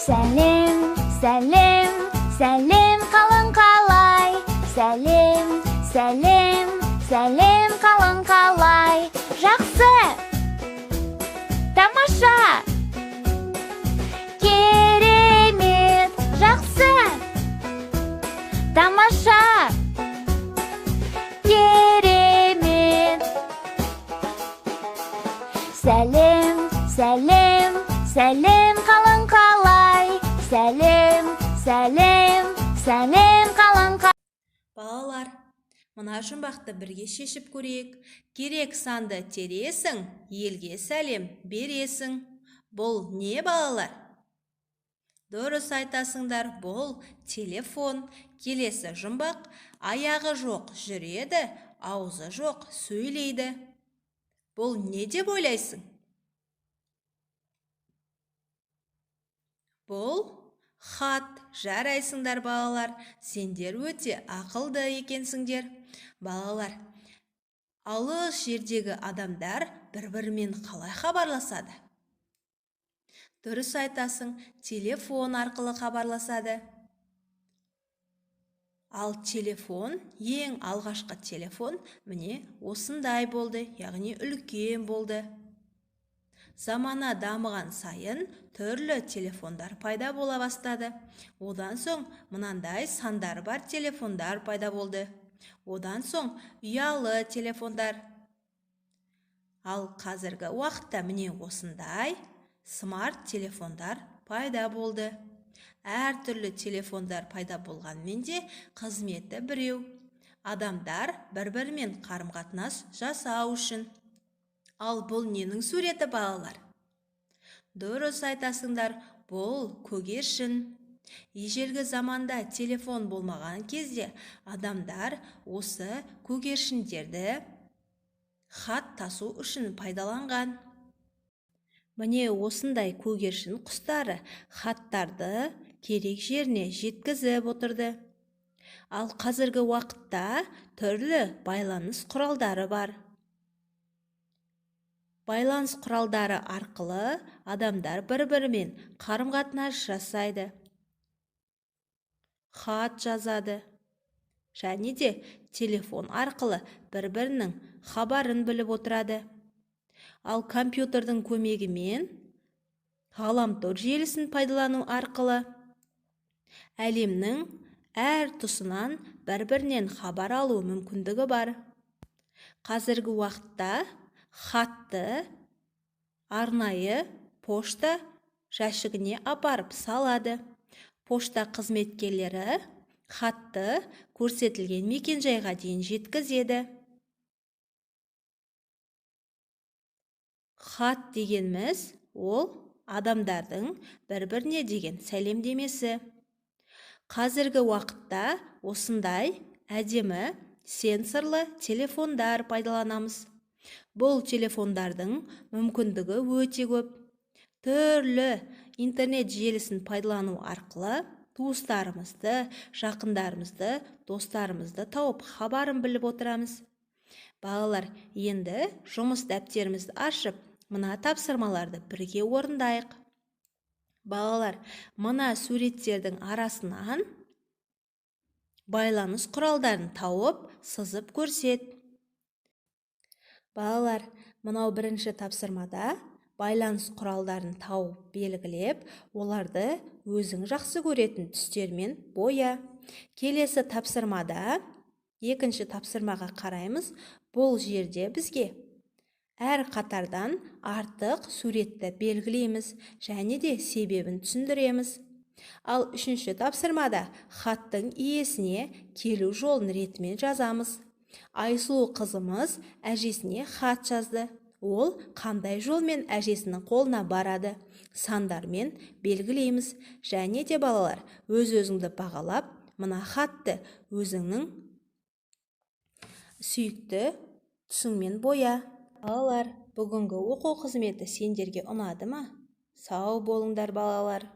Сәлем, сәлем, сәлем, қалың қалай? Сәлем, сәлем, сәлем, қалың қалай? Жақсы, тамаша, керемет, жақсы, тамаша, керемет. Сәлем, сәлем, сәлем, қалың қалай? Сәлем, сәлем, сәлем, қалың қалай? Балалар, мына жұмбақты бірге шешіп көрейік. Керек санды тересің, елге сәлем бересің. Бұл не, балалар? Дұрыс айтасыңдар, бұл телефон. Келесі жұмбақ: аяғы жоқ жүреді, аузы жоқ сөйлейді. Бұл не деп ойлайсың? Бұл хат. Жарайсыңдар, балалар. Сендер өте ақылды екенсіңдер. Балалар, алыс жердегі адамдар бір-бірімен қалай хабарласады? Дұрыс айтасың, телефон арқылы хабарласады. Ал телефон, ең алғашқы телефон міне осындай болды, яғни үлкен болды. Замана дамыған сайын түрлі телефондар пайда бола бастады. Одан соң мынандай сандар бар телефондар пайда болды. Одан соң ұялы телефондар. Ал қазіргі уақытта міне осындай смарт телефондар пайда болды. Әртүрлі телефондар пайда болғанмен де қызметі біреу. Адамдар бір-бірімен қарым-қатынас жасау үшін. Ал бұл ненің суреті, балалар? Дұрыс айтасыңдар, бұл көгершін. Ежелгі заманда телефон болмаған кезде адамдар осы көгершіндерді хат тасу үшін пайдаланған. Міне осындай көгершін құстары хаттарды керек жеріне жеткізіп отырды. Ал қазіргі уақытта түрлі байланыс құралдары бар. Байланыс құралдары арқылы адамдар бір-бірімен қарым-қатынас жасайды, хат жазады және де телефон арқылы бір-бірінің хабарын біліп отырады. Ал компьютердің көмегімен ғаламтор желісін пайдалану арқылы әлемнің әр тұсынан бір-бірінен хабар алу мүмкіндігі бар. Қазіргі уақытта хатты арнайы пошта жәшігіне апарып салады. Пошта қызметкерлері хатты көрсетілген мекенжайға дейін жеткізеді. Хат дегеніміз ол адамдардың бір-біріне деген сәлемдемесі. Қазіргі уақытта осындай әдемі сенсорлы телефондар пайдаланамыз. Бұл телефондардың мүмкіндігі өте көп. Түрлі интернет желісін пайдалану арқылы туыстарымызды, жақындарымызды, достарымызды тауып хабарын біліп отырамыз. Балалар, енді жұмыс дәптерімізді ашып, мына тапсырмаларды бірге орындайық. Балалар, мына суреттердің арасынан байланыс құралдарын тауып, сызып көрсет. Балалар, мынау бірінші тапсырмада байланыс құралдарын тауып белгілеп, оларды өзің жақсы көретін түстермен боя. Келесі тапсырмада, екінші тапсырмаға қараймыз. Бұл жерде бізге әр қатардан артық суретті белгілейміз және де себебін түсіндіреміз. Ал үшінші тапсырмада хаттың иесіне келу жолын ретімен жазамыз. Айсұлу қызымыз әжесіне хат жазды. Ол қандай жолмен әжесінің қолына барады? Сандармен белгілейміз. Және де балалар, өз-өзіңді бағалап, мына хатты өзіңнің сүйікті түсіңмен боя. Балалар, бүгінгі оқу қызметі сендерге ұнады ма? Сау болыңдар, балалар.